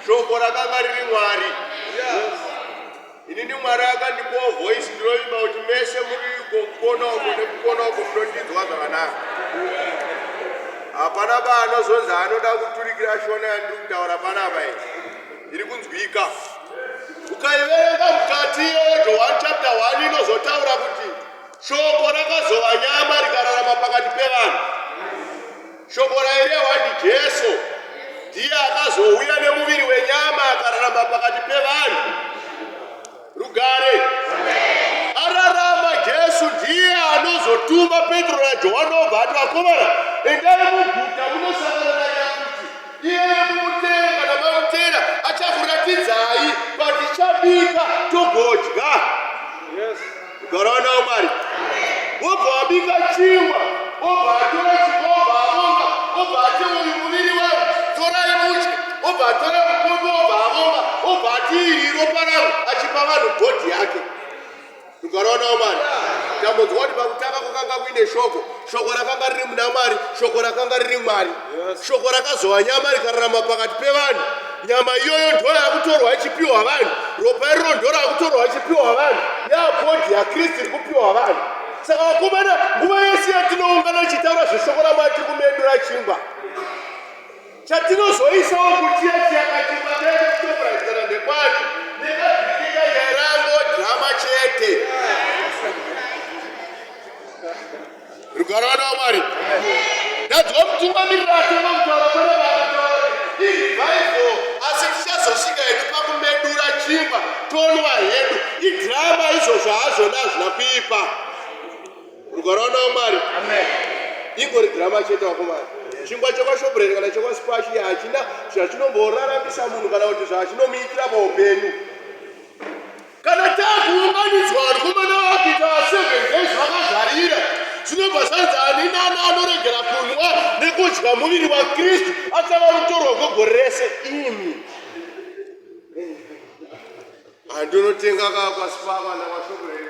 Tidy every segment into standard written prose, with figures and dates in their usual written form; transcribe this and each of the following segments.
Shoko rakanga riri Mwari. Inini Mwari akandipawo voice ndinovimba kuti mese muri kukona uko nekukona uko munondinzwa zvakanaka. Hapana paanozonzi anoda kuturikira shona yandiri kutaura panapa iyi. Iri kunzwika. Ukaiverenga mukati iyoyo Johani chapter 1 inozotaura kuti shoko rakazova nyama rikararama pakati pevanhu. Shoko rairehwa ndiJesu. Ndiye akazouya nemuviri wenyama akararama pakati pevanhu. Rugare. Ararama Jesu ndiye anozotuma Petro naJohani obva ati vakomana endai muguta munosangana naNyakuti. Iyeye mumuteere kana mamuteera achakuratidzai patichabika togodya. Yes. Rugare nawo Mwari. Wobva wabika chingwa, wobva atora chingwa, wobva avonga, wobva ati uyu muviri wangu, torai mudye. Wobva atora mukombe, wobva avonga, wobva ati iri iropa rangu, achipa vanhu bhodhi yake. Rugare nawo Mwari. Tambonzwa kuti pakutanga kwakanga kuine shoko, shoko rakanga riri muna Mwari, shoko rakanga riri Mwari. Shoko rakazova nyama rikararama pakati pevanhu. Nyama iyoyo ndo yakutorwa ichipiwa vanhu, ropa iroro ndo rakutorwa ichipiwa vanhu, yabhodhi yaKristu iri kupiwa vanhu. Saka vakomana, nguva yese yatinoungana tichitaura zveshoko raMwari tiri kumedura chingwa chatinozoisawo kuchiya chiya kachingwa kaende kuShoprite kana ndekwani nekadhirika yarango drama chete. Rugare vana vaMwari. Ndadzwa mutungamiriri atanga kutaura pana vaakataura irevival asi tichazosvika hedu pakumedura chingwa tonwa hedu. Idrama izvozvo hazvona hazvina kuipa. Rugare vana vaMwari. Ingori drama chete vakomana. Chingwa chekwaShoprite kana chekwaSpashi hachina zvachinomboraramisa munhu kana kuti zvachinomuitira paupenyu. Kana takuunganidzwa vakomana vakuita vaseven days vakazvarira zvinobva zvanzi ani nani anoregera kunwa nekudya muviri waKristu achava mutorwa kwegore rese. Imi handonotenga ka kwaSpar kana kwaShoprite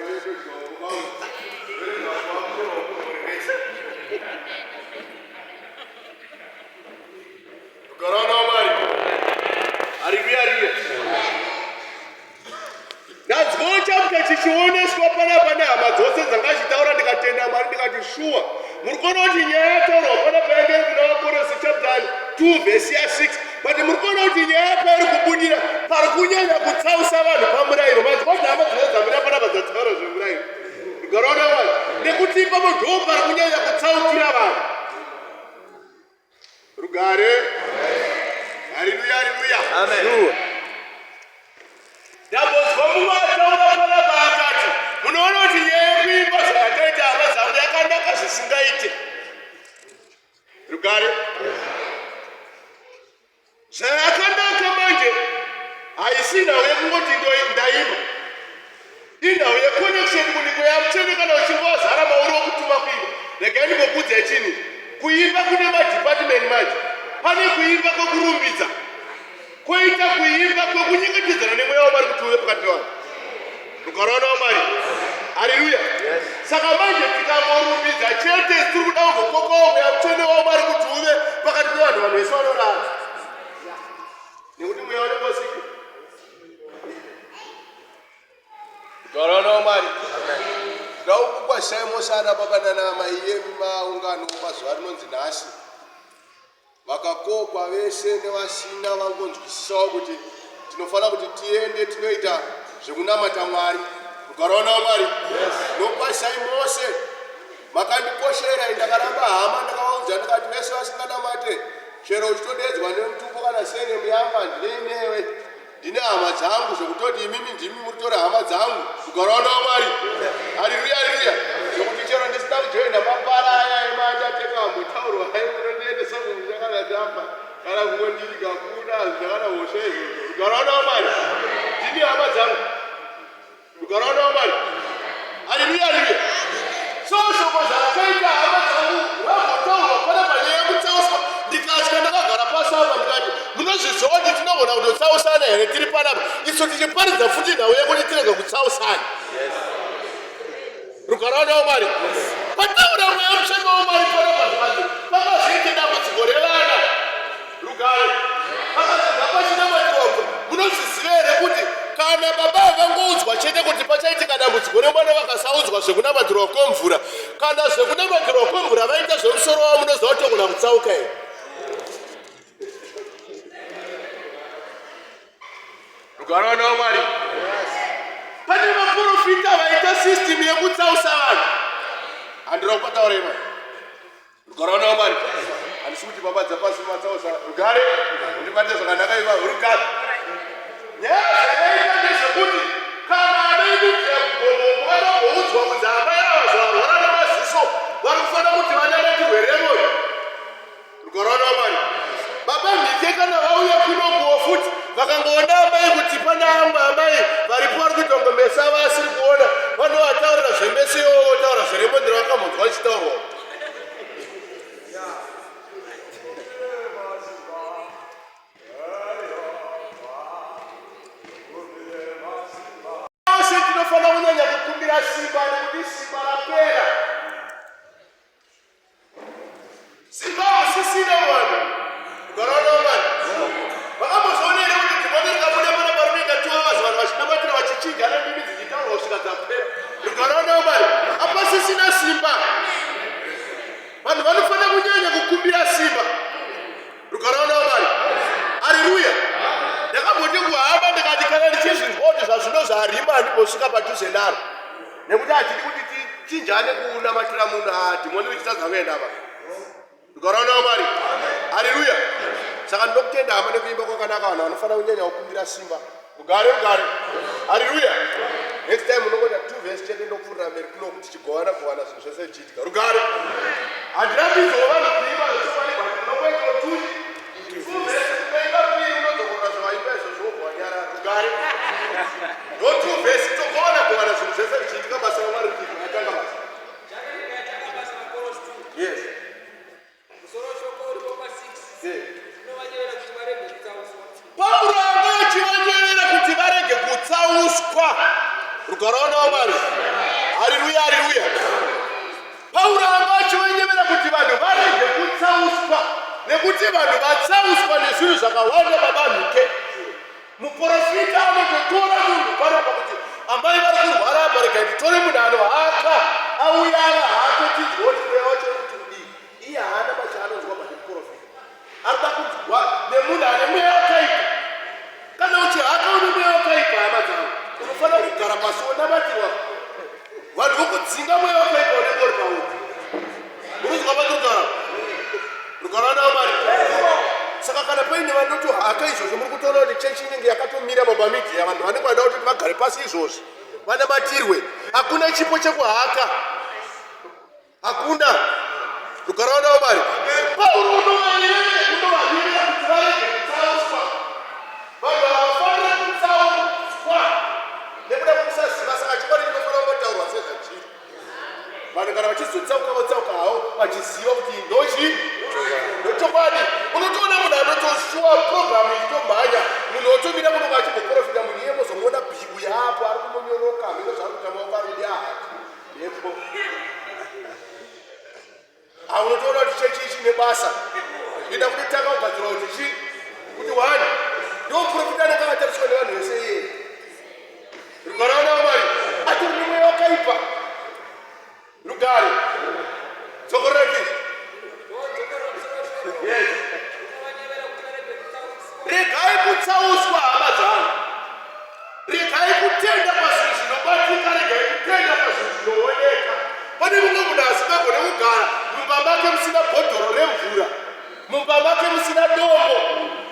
Rugare naMwari. Hariruya, hariruya. Ndadzwa chapter chichioneswa panapa nehama dzose dzanga chitaura ndikatenda Mwari ndikati shuwa muri kuona kuti nyaya yataurwa panapa yange iri kuna vaKorose chapter 2 vhesi ya 6 but muri kuona kuti nyaya pairi kubudira pari kunyanya kutsausa vanhu pamurayiro manzwa kuti hama dzose dzamira panapa dzataura zvemurayiro ndikaraona Mwari nekuti ipapo ndo pari kunyanya kutsaukira vanhu Rugare. Haleluya, haleluya. Amen. Ndambonzwa mumwe ataura panapa akati, munoona kuti nyaya yekuimba zvayakaita hama dzangu yakanaka zvisingaite. Rugare. Zvayakanaka manje haisi nhau yekungoti ndaima. Inhau yeconnection kuniko yamutsvene kana uchinge wazara mauri wokutuma kuimba. Regai ndimbokuudzai chinhu ichi. Kuimba kune madepartment manje. Pane kuimba kwekurumbidza. Koita kuimba kwekunyengetedzana nemweya waMwari kuti uve pakati pevanhu. Rugare vana vaMwari. Haleluya. Saka manje tikangorumbidza chete tiri kuda kumbokokawo mweya mutsvene waMwari kuti uve pakati pevanhu vanhu vese vanorara. Nekuti mweya unenge usiko. Rugare vana vaMwari. Ndau kukwazisai mose ana baba nana amai iyemi maungano pazuva rinonzi nhasi. Vakakokwa vese nevasina vangonzwisisawo kuti tinofanira kuti tiende tinoita zvekunamata Mwari. Rugare vana vaMwari. Nokwazisai mose makandikoshera ndakaramba hama ndakavaudza ndikati vese vasinganamate chero uchitodeedzwa nemutupo kana senemu yangu handinei newe. Ndine hama dzangu zvekutoti imimi ndimi muri tora hama dzangu kugara wana waMwari. Haleluya, haleluya. Zvekuti chero ndisina kujoina mapara aya emaandateka ambotaurwa ayo munondiendesa kumusha kana ndafa kana kungondiviga kuna hazvina kana hosha izvozvo. Kugara wana waMwari. Ndini hama dzangu. Rugare rwaMwari. Haleluya, haleluya. So shoko zvarakaita hama dzangu rambotaurwa pana panyaya yekutsauswa ndikatya ndakagara pasi apa ndikati munozviziva kuti tinogona kutotsausana here tiri panapa isu tichiparidza futi nhau yekuti tirege kutsausana. Rugare rwaMwari. Pataura mweya mutsvene waMwari panapa zvikanzi pakazoite dambudziko revana. Rugare. Pakazi hapachina matirwa Kana baba vangoudzwa chete kuti pachaitika dambudziko remwana vakasaudzwa zvekunamatirwa kwemvura, kana zvekunamatirwa kwemvura vaita zvemusoro wavo munoziva kuti togona kutsauka here? Rugare vana vaMwari. Pane vaprofita vaita system yekutsausa vanhu. Handira kupataura imwe. Rugare vana vaMwari. Handisi kuti baba dzapasi matsausa. Rugare. Undibate zvakanaka iva rugare. Nyaya zvakaita ndezvekuti kana anoimidzira kugomo vakamboudzwa kunzi amai ava zvavarwara nemaziso vari kufanira kuti vanamatirwe remoni. Rugare waMwari. Baba Mhike kana vauya kunokuwo futi vakangoona amai kuti pana amwe amai varipo vari kuita kunge meso avo asiri kuona vanovataurira zvemeso ivovo votaura zveremondera vakambonzwa vachitaurwa. Tose tinofanira kunyanya kukumbira simba nekuti simba rapera. Simba hausisina mwana. Ukaona mwana. Vakambozoona here kuti dhimoni rikabuda pana parinoita two hours vanhu vachinamatira vachichinjana ndimi dzichitaurwa kusvika dzapera. Ukaona mwana. Hapasisina simba. Vanhu vanofanira kunyanya kukumbira simba. Rugare waMwari. Haleluya. Ndakamboti kuhama ndikati kana ndichizvinzwa kuti zvazvino zvarima handimbosvika padhuze naro. Nekuti hatidi kuti tichinjane kunamatira munhu dhimoni richitadza kuenda apa. Rugare waMwari. Haleluya. Saka ndinokutenda hama nekuimba kwakanaka vanhu vanofanira kunyanya kukumbira simba. Rugare rugare. Haleluya. Next time unongoita two verse chete ndokupfuurira mberi kuno kuti tichigovana govana zvinhu zvese zvichiitika. Rugare. Handirambidzwa vanhu kuimba zvechokwadi but unongoitawo two two verse ukaimba ruviri unodzokorora zvawaimba izvozvo wobva wanyarara. Rugare. Ndo two verse togovana govana zvinhu zvese zvichiitika basa raMwari richiitwa. Atanga basa. Yes. Musoro weshoko uri pa 6. Yeah. Unovanyevera kuti varege kutsauswa. Pauro anga achivanyevera kuti varege kutsauswa. Rugare vana vaMwari. Hariruya, hariruya. Pauro anga achivanyevera kuti vanhu varege kutsauswa nekuti vanhu vatsauswa nezvinhu zvakawanda baba mhike. Muporofita anototora munhu panapa kuti amai vari kurwara apa regai nditore munhu anohaka auye avahake tinzwe kuti mweya wacho uri kuti kudii. Iye haana pachaanonzwa pane muporofita. Arikuda kunzwa nemunhu ane mweya wakaipa. Kana uchihaka une mweya wakaipa hama dzangu, unofanira kugara pasi wonamatirwa. Vanhu vokudzinga mweya wakaipa unenge uri pauri. Unonzwa pandiri kutaura? Rugare naMwari. Saka kana paine vanotohaka izvozvo muri kutoona kuti chechi inenge yakatomira baba media vanhu vanenge vada kuti vagare pasi izvozvi vanamatirwe. Hakuna chipo chekuhaka. Hakuna. Rugare naMwari. Pauro unovanyevera kuti varege kutsauswa. Vanhu havafaniri kutsauswa nekuda kwekusaziva saka chokwadi chinofanira kungotaurwa sezvachiri. Vanhu kana vachizotsauka votsauka havo vachiziva kuti ndochi ndochokwadi. Unotoona munhu anotoshuwa programu ichitomhanya munhu otomira kunonga achimboprofita munhu iye mozomuona bhibu yaapo ari kumonyoroka hameno zvaari kuita maoko ari kudi ahati mhepo. Ah, unotoona kuti chechi ichi nebasa ida kutotanga kugadzirwa kuti chi kuti one ndoprofita anenge akatariswa nevanhu vese iye rugare vana vamwari atori nemweya wakaipa rugare dzokorora chii yes regai kutsauswa hama dzangu Regai kutenda pazvinhu zvinobatika, regai kutenda pazvinhu zvinooneka. Pane mumwe munhu asingagone kugara mumba make musina bhodhoro remvura, mumba make musina dombo.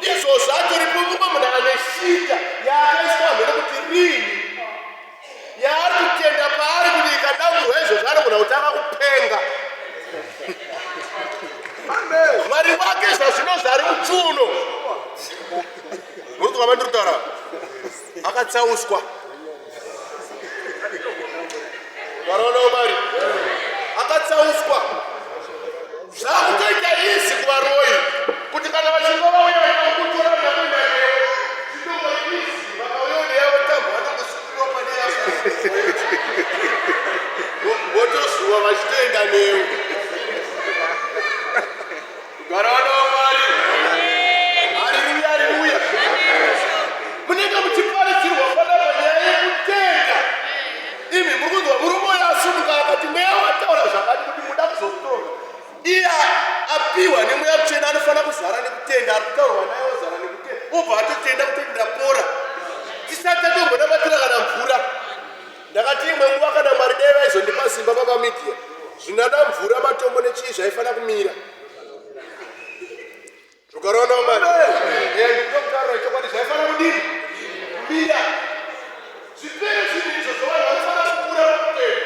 Izvozvo atoripo mumwe munhu ane shinda yaakaiswa mheno kuti rini yaari kutenda paari kuti ikadamburwa izvozvo anogona kutanga kupenga. Mwari wake zvazvino zvari muchiuno. Muri kuzwa mandiri kutaura? Akatsauswa. Varoona Mwari. Akatsauswa. Zvakutoita izi kuvaroyi kuti kana vachinge vauya vaida kukutora ndakuenda newe. Zvitongori izi vakauya newe votambo vatokusukirwa pane yako. Votozuva vachitoenda newe. Rugare vana vaMwari. Haleluya, haleluya. Munenge muchiparidzirwa panapa Apiwa nemweya mutsvene anofanira kuzara nekutenda, ari kutaurwa naye ozara nekutenda, obva atotenda kuti ndapora. Tisati tatombonamatira kana mvura. Ndakati imwe nguva kana Mwari dai vaizondipa simba baba media, zvinana mvura, matombo nechii zvaifanira kumira. Rugare naMwari. Eh, ndikutaura chokwadi zvaifanira kudini? Kumira. Zvipere zvinhu izvozvo vanhu vanofanira kukura mukutenda.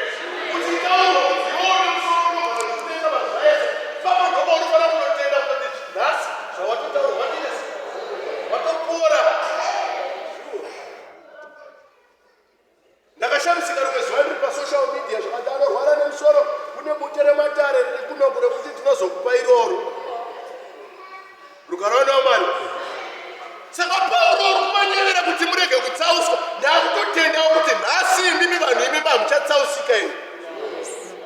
Uchitaurwa kuti iwe une musoro unogona kutenga mazvaese. Ipapo ndipo unofanira kunotenda kuti nhasi zvawatotaurwa watine watopora. Ndakashamisika rimwe zuva ndiri pasocial media zvakanzi anorwara nemusoro kune bute rematare riri kunoku rekuti tinozokupa iroro. Rugare naMwari. Saka Pauro uri kumanyevera kuti murege kutsauswa. Ndakutotendawo kuti nhasi imimi vanhu imi mamuchatsausika ini.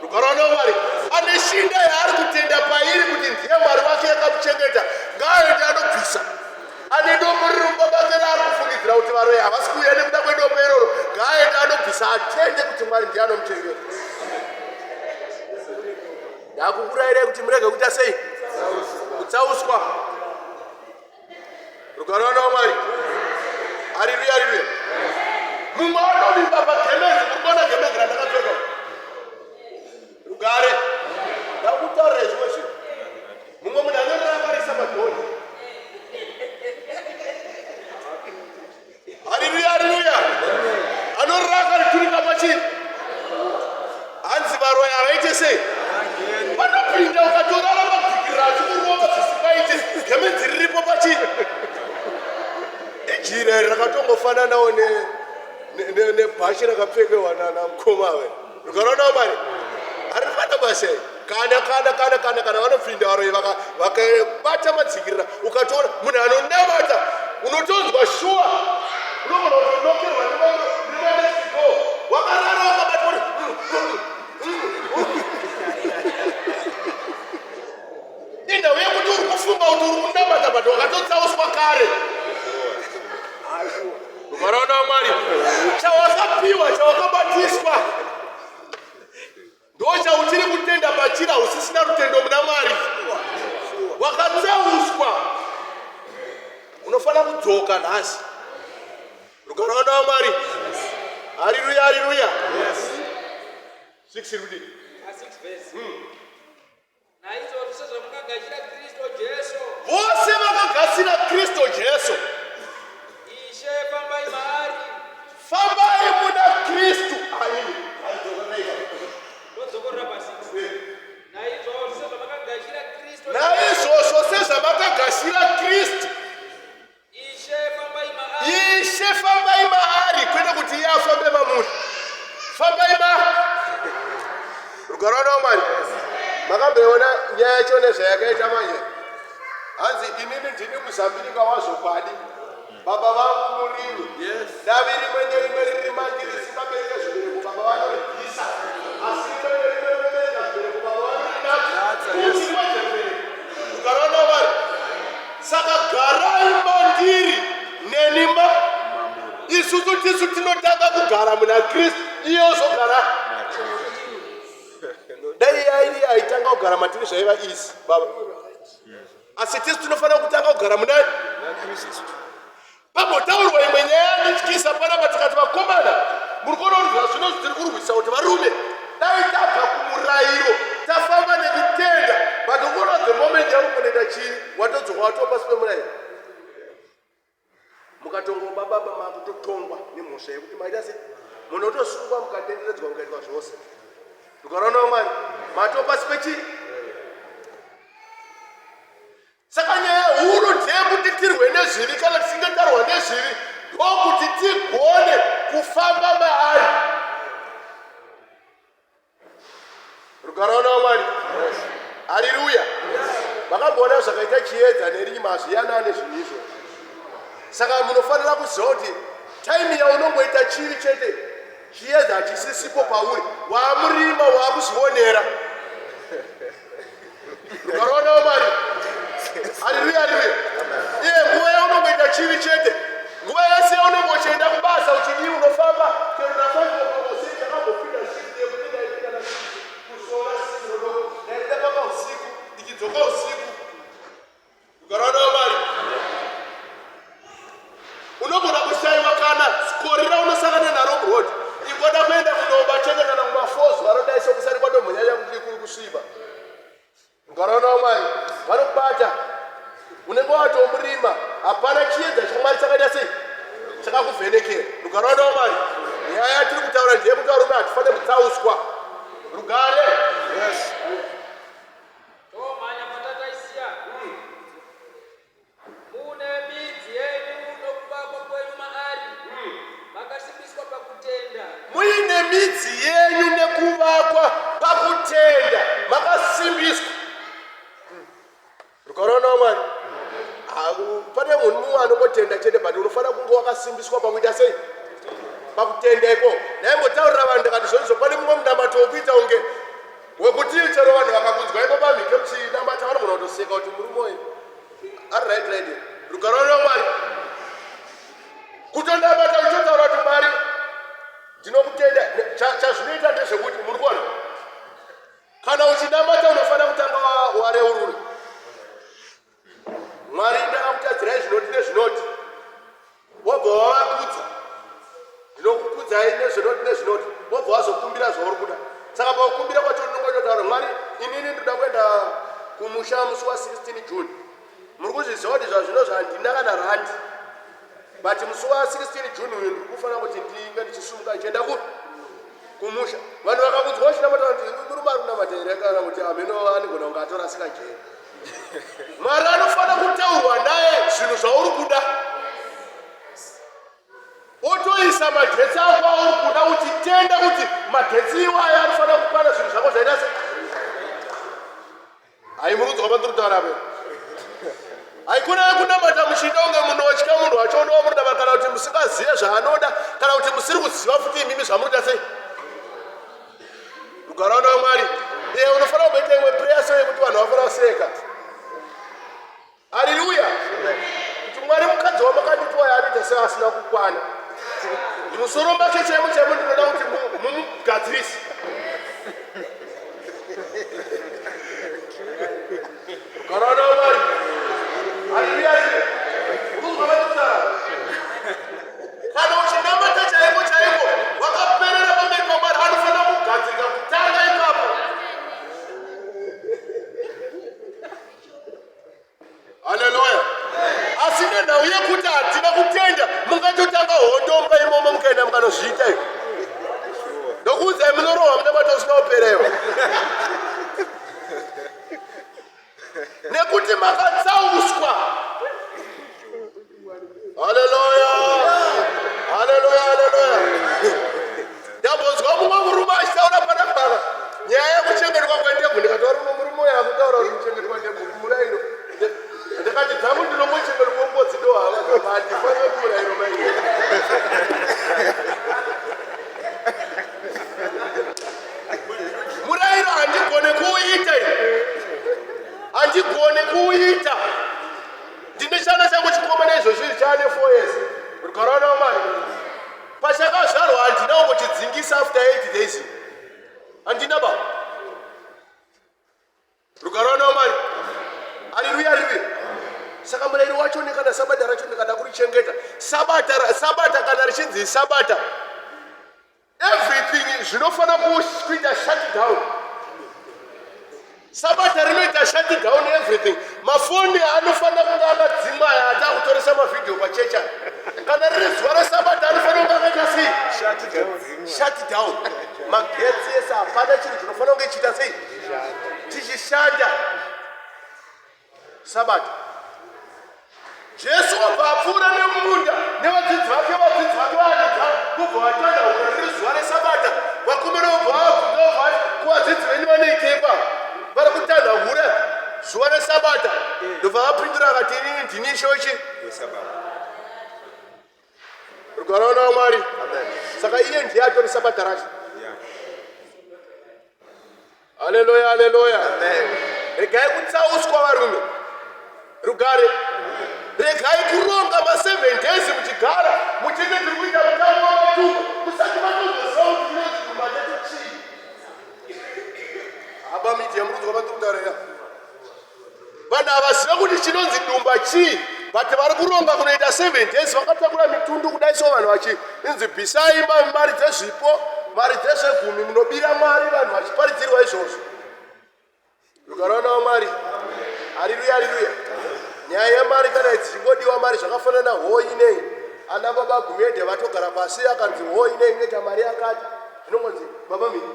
Rugare naMwari. Ane shinda yaari kutenda pairi kuti ndiye Mwari wake yakamuchengeta ngaaende anobvisa. Ane dombo riri mumba make raari kufungidzira kuti varoyi havasi kuuya nekuda kwedombo iroro, ngaaende anobvisa atende kuti Mwari ndiye anomuchengeta. Ndakukurayirai kuti murege kuita sei? Kutsauswa. Rugare vana vaMwari. Hariruya, hariruya. Mumwe anovimba pagemenzi, muri kuona gemenzi randakapfeka? Rugare. Ndakutaurirai zvimwe zvinhu. Mumwe munhu anorara akarisa madhoni. Haleluya, haleluya. Anorara akariturika pachii? Hanzi varoyi havaite sei? Vanopinda ukatorara madzikirira achikurova zvisingaite gemenzi riripo pachii? Ijira iri rakatongofananawo nebhachi rakapfekewa namukoma we. Ukaona mari harifana basa iri. Kana kana kana kana kana vanopinda varoyi vakabata madzikirira ukatoona munhu anonamata unotonzwa shuwa unogona kutonokerwa nemanext door wakarara wakabatwa inhau yekuti uri kufunga kuti uri kunamata but wakatotsauswa kare. Mwana waMwari, chawakapiwa chawakabatiswa ndo chauchiri kutenda pachiri, hausisina rutendo muna Mwari, wakatsauswa. Unofanira kudzoka nhasi. Rugare vana vaMwari. Hariruya, hariruya. 6 rudini? Naizvozvo sezvamakagashira Kristu Jesu. Vose vakagashira Kristu Jesu. Ishe, fambai maari. Fambai muna Kristu. Ndodzokorora pa 6. Naizvozvo sezvamakagashira Kristu. Naizvozvo sezvamakagashira Kristu. Ishe, fambai maari. Ishe, fambai maari, kwete kuti iye afambe mamuri. Fambai ma rugare rwaMwari. Makamboiona nyaya yacho nezvayakaita manje? Hanzi inini ndini muzambiringa wazvokwadi, baba vangu murimi. Davi rimwe nerimwe riri mandiri risingabereke zvibereko, baba vanoribvisa, asi rimwe nerimwe rinobereka zvibereko, baba vanorinatsa kuti riwedzere. Rugare rwaMwari. Saka garai mandiri neni ma isusu tisu tinotanga kugara muna Kristu, iye ozogara. Dai yairi aitanga kugara matiri zvaiva easy baba, asi tisu tinofanira kutanga kugara muna Pambotaurwa imwe nyaya yandityisa panapa tikati vakomana muri kuona kuti zvazvino tiri kurwisa kuti varume dai tabva kumurayiro tafamba nekutenda but ukuona the moment yaunongonoita chii watodzoka watova pasi pemurayiro mukatongoba baba makutotongwa nemhosva yekuti maita se munotosungwa mukatenderedzwa mukaitwa zvose ukaona Mwari matova pasi pechii. Saka nyaya huru ndeyekuti tirwe nezvivi kana tichinge tarwa nezvivi ndokuti tigone kufamba maari. Rugare vana vaMwari. Hariruya. Makamboona zvakaita chiedza nerima hazviyanane zvinhu izvozvo. Saka munofanira kuziva kuti taimi yaunongoita chivi chete chiedza hachisisipo pauri, waamurima waakuzvionera. Ukaona Mwari. Haleluya, haleluya. Iye nguva yaunongoita chivi chete. Nguva yese yaunenge uchienda kubasa uchidii unofamba chero na5 ndakambopinda shift yekuti ndaipinda na kusora siku rodo ndaenda pamba usiku ndichidzoka usiku. Rugare waMwari vanokubata, unenge watomurima, hapana chiedza chaMwari chakaita sei chakakuvhenekera. Rugare waMwari, nyaya yatiri kutaura ndeyekuti varume hatifanire kutsauswa. Rugare. Yes. Tomhanya patataisiya. Mune midzi yenyu nokuvakwa kwenyu maari, makasimbiswa pakutenda. Muine midzi yenyu nekuvakwa pakutenda, makasimbiswa. Rugare waMwari. Pane munhu mumwe anongotenda chete, but unofanira kunge wakasimbiswa pakuita sei? Pakutenda iko. Ndaimbotaurira vanhu ndikati zvonizvo pane mumwe munamato wekuita kunge wekuti chero vanhu vakakunzwa ipo pamhike muchinamata vanogona kutoseka kuti murume uyu ari right right. Rugare waMwari. Kutonamata uchotaura kuti Mwari ndinokutenda. Chazvinoita ndezvekuti muri kuona kana uchinamata unofanira kutanga wareurura. Mwari, ndakakutadzirai zvinoti nezvinoti. Wobva wavakudza, ndinokukudzai nezvinoti nezvinoti. Wobva wazokumbira zvauri kuda. Saka pakukumbira kwacho unongototaura, Mwari, inini ndoda kuenda kumusha musi wa16 June. Muri kuzviziva kuti zvazvino zvandina kana randi, but musi wa16 June uyu ndiri kufanira kuti ndinge ndichisumuka ndichienda kumusha. Vanhu vakakunzwa uchinamata kuti murume ari kunamata here, kana kuti ameno anogona kunge atorasika njere. Mwari anofanira kutaurwa naye zvinhu zvauri kuda, wotoisa madates ako auri kuda, uchitenda kuti madates iwayo anofanira kukwana zvinhu zvako zvaita se. Hai, muri kunzwa pandiri kutaura apo? Haikuna kunamata muchiita kunge munotya munhu wacho unowa muri kunamata, kana kuti musingazive zvaanoda, kana kuti musiri kuziva futi imimi zvamuri kuita sei. Rugare waMwari. Iye unofanira kumboita imwe prayer so yekuti vanhu vafanira kuseka. Haleluya. Kuti Mwari, mukadzi wamakandipiwa yaanoita seasina kukwana musoro make chaimo chaimo, ndinoda kuti mumugadzirise. Rugare waMwari. Haleluya. Kana uchinamata chaiko chaiko wakaperera pamberi paMwari, anofanira kugadzirika kutanga ipapo. Haleluya. Asi nenhau yekuti hatina kutenda, mungatotanga hondo mba imomo, mukaenda mukanozviita iyo, ndokuudzai, munorohwa munamato usina kuperewa nekuti makatsauswa. Haleluya, haleluya, haleluya. Ndambonzwa mumwe murume achitaura panapana nyaya yekuchengetwa kwendebvu. Ndikati varume, murume uyo akutaura kuti kuchengetwa ndebvu kumurayiro. Ndikati dzangu ndinongochengetwa mbodzi dohava, handifanire kumurayiro maii. Murayiro handigone kuuita ini, handigone kuuita. Ndine chana changu chikomana izvozvi chaane 4 years. Rugare waMwari. Pachakazvarwa handina kumbochidzingisa after 8 days, handina ba. Rugare waMwari. Haleluya, haleluya. Saka murayiro wacho nekana sabata racho ndikada kurichengeta, sabata, sabata kana richinzi sabata, everything zvinofanira kuita shut down. Sabata rinoita shut down everything. Mafoni anofanira kunge akadzimwa aya atakutoresa mavhidhiyo pachecha. Kana riri zuva resabata anofanira kunge akaita sei? Shut down. Magetsi ese, hapana chinhu chinofanira kunge chiita sei chichishanda sabata. Jesu wabva apfuura nemumunda nevadzidzi vake. Vadzidzi vake vaanidza kubva vatanha hura riri zuva resabata. Vakomana vabva vabvunza, vabva vati, "Kuvadzidzi venyu vanoitepa vari kutanha hura zuva resabata?" Ndobva vapindura akati, "Inini ndini Ishe wechi Rugare waMwari. Saka iye ndiye atori sabata racho. Haleluya, haleluya. Regai kutsauswa, varume. Rugare. Regai kuronga ma7 days muchigara muchiti tiri kuita mutambo wamatumba, musati matozoziva kuti chinonzi dumba chacho chii. Aba miti yamuri kunzwa mandiri kutaurira, vanhu havaziva kuti chinonzi dumba chii, but vari kuronga kunoita 7 days vakatakura mitundu kudai. So vanhu vachi inzi bvisai mari dzezvipo, mari dzezvegumi, munobira Mwari, vanhu vachiparidzirwa izvozvo. Rugare vana vaMwari. Hariruya, hariruya. Nyaya yemari kana dzichingodiwa mari zvakafanana hoi nei. Ana baba Gumede vatogara pasi akanzi hoi nei inoita mari yakati. Zvinongonzi baba mini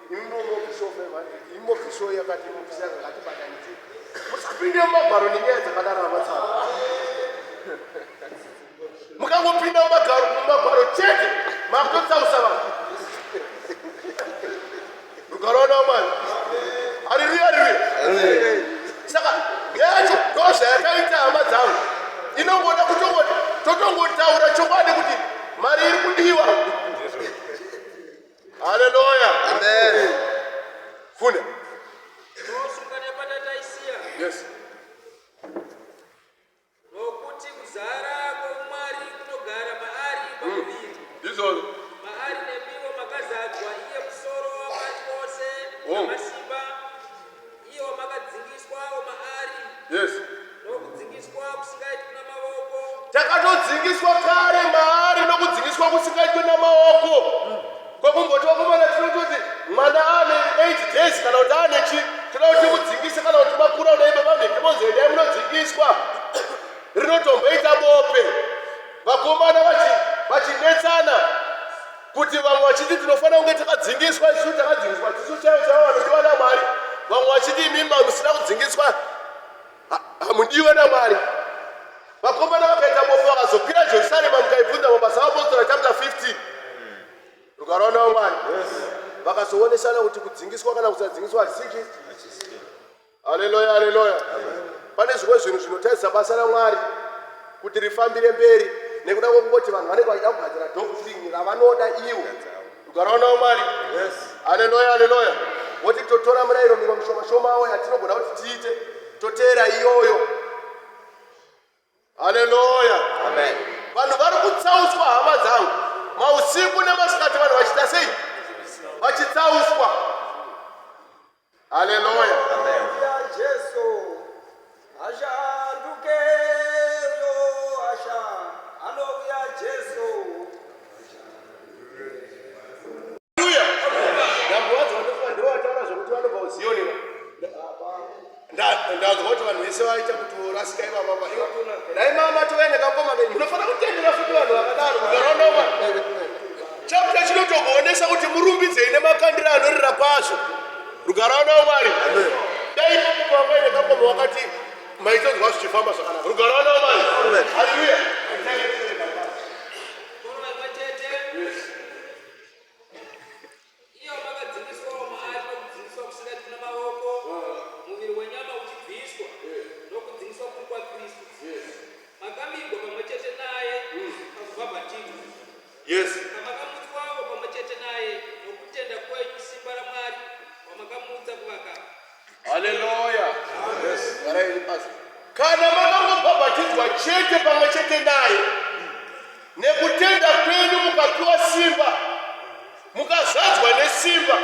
imi mobvisawo 500, imi mobvisawo yakati, imi mobvisa yakati batanidze. Musapinde mumagwaro nenyaya dzakadaro hama dzangu. Mukangopinda mumagwaro mumagwaro chete makutotsausa vanhu. Rugare vana vaMwari. Hariruya, hariruya. Saka yacho ndozvayakaita hama dzangu. Inongoda kutongoti totongotaura chokwadi kuti mari iri kudiwa. Haleluya. Amen. Funda. Tosunga nepatataisiya. Yes. Nokuti kuzara kwoumwari kunogara maari pamuviri. Ndizvozvo. Maari nemiwo makazadzwa iye musoro wavabati vose Oh. namasimba, iye wamakadzingiswawo maari Yes. nokudzingiswa kusingaitwi namaoko. Takatodzingiswa kare maari nokudzingiswa kusingaitwi namaoko. Kwakumboti vakomana tinototi mwana ane 8 days kana kuti ane chi toda kuti mudzingise kana kuti makura kudai baba mhike monzi endai munodzingiswa. Rinotomboita bope. Vakomana vachinetsana kuti vamwe vachiti tinofanira kunge takadzingiswa isu takadzingiswa tisu chaivo chaivo vanodiwa naMwari. Vamwe vachiti imimi musina kudzingiswa hamudiwe naMwari. Vakomana vakaita bofu vakazokwira Jerusarema mukaibvunza mabasa aApostora chapter 15. Rugare vana vaMwari. Vakazoonesana kuti kudzingiswa kana kusadzingiswa hachisiki. Haleluya, haleluya. Pane zvimwe zvinhu zvinotarisa basa raMwari kuti rifambire mberi nekuda kwekungoti vanhu vanenge vachida kugadzira doctrine ravanoda ivo. Rugare vana vaMwari. Haleluya, haleluya. Woti totora murayiro mimwe mishoma shomawo yatinogona kuti tiite toteera iyoyo. Haleluya. Amen. Vanhu vari kutsauswa hama dzangu. Mausiku nemasikati vanhu vachiita sei? Vachitsauswa. Haleluya. Amen. Ya Jesu ashanduke yo asha anouya Jesu. Haleluya. Ndambowadza vandofunga ndivo vataura zvekuti vanobva kuZiyoni va. Ndanzwa kuti vanhu vese vaita kuti vorasika ivava va. Dai mama tove nekangoma kenyu. Munofanira kutendera futi vanhu vakadaro. Mukarondoka. Chapter chinotokuonesa kuti murumbidzei nemakandira anorira kwazvo. Rugare vana vaMwari. Dai ipapo panga ine kangoma wakati maitonzwa zvichifamba zvakanaka. Rugare vana vaMwari. Haleluya. Korona imwe chete. Iye wamakadzingiswawo maari nokudzingiswa kusingaitwi namaoko, muviri wenyama uchibviswa nokudzingiswa kuri kwaKristu. Makamigwa pamwe chete naye pakubhabhatidzwa. Yes. Pamakamutswawo pamwe chete naye nokutenda kwenyu simba raMwari wamakamutsa kuvakafa. Haleluya. Garai pasi. Kana makangobhabhatidzwa chete pamwe chete naye nekutenda kwenyu mukapiwa simba mukazadzwa nesimba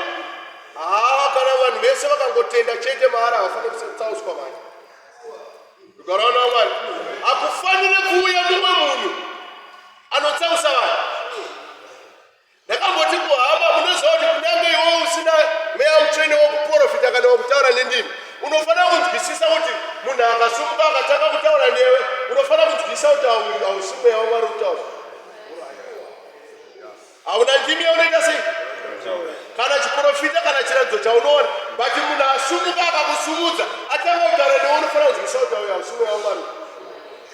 haa kana vanhu vese vakangotenda chete maari havafaniri kutsauswa manje. Rugare vana vaMwari. Hakufaniri kuuya mumwe munhu anotsausa vanhu. Ndakamboti kuhama, munoziva kuti kunyange iwe usina mweya mutsvene wokuprofita kana wokutaura nendimi, unofanira kunzwisisa kuti munhu akasumuka akatanga kutaura newe, unofanira kunzwisisa kuti hausi mweya waMwari kutaura. Hauna ndimi yaunoita sei? Kana chiprofita kana chiratidzo chaunoona, but munhu asumuka akakusumudza atanga kutaura newe, unofanira kunzwisisa kuti hausi mweya waMwari.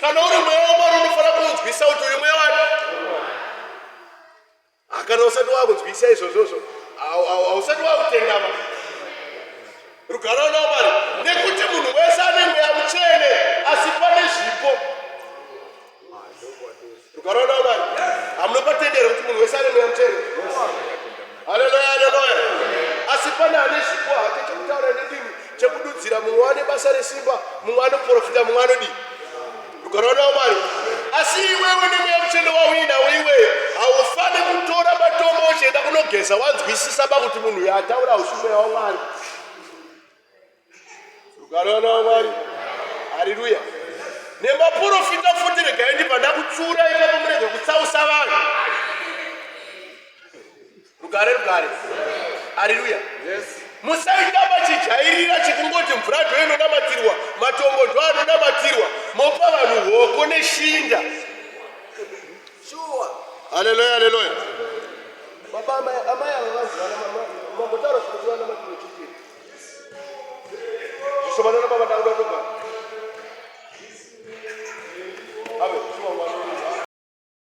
Kana uri mweya waMwari unofanira kunzwisisa kuti uri mweya wani. Kana usati wakunzwisa izvozvozvo hausati wakutendama. Rugare naMwari nekuti munhu wese ane mweya mutsvene asi pane zvipo. Rugare naMwari. Hamunopatendera kuti munhu wese ane mweya mutsvene. Haleluya, haleluya. Asi pane ane zvipo hake chekutaura nendimi, chekududzira, mumwe ane basa resimba, mumwe anoprofita, mumwe anodii. Rugare naMwari. Asi iwewe nemweya mutsvene wauinawo iwewe haufani kutora matombo uchienda kunogeza wanzwisisa ba kuti munhu uyu ataura hausi mweya waMwari. Rugare naMwari. Haleluya. Nemaprofita futi regai ndibva ndakutsura ipapo murege kutsausa vanhu. Rugare rugare. Haleluya. Yes. Musaita machijairira chekungoti mvura ndo inonamatirwa, matombo ndo anonamatirwa, mopa vanhu hoko neshinda. Sure. Haleluya, haleluya. Baba amai amai ava vanzi vana mambotaura zvekuti vana matiro chipiri. Zvishomanana baba ndakuda togara.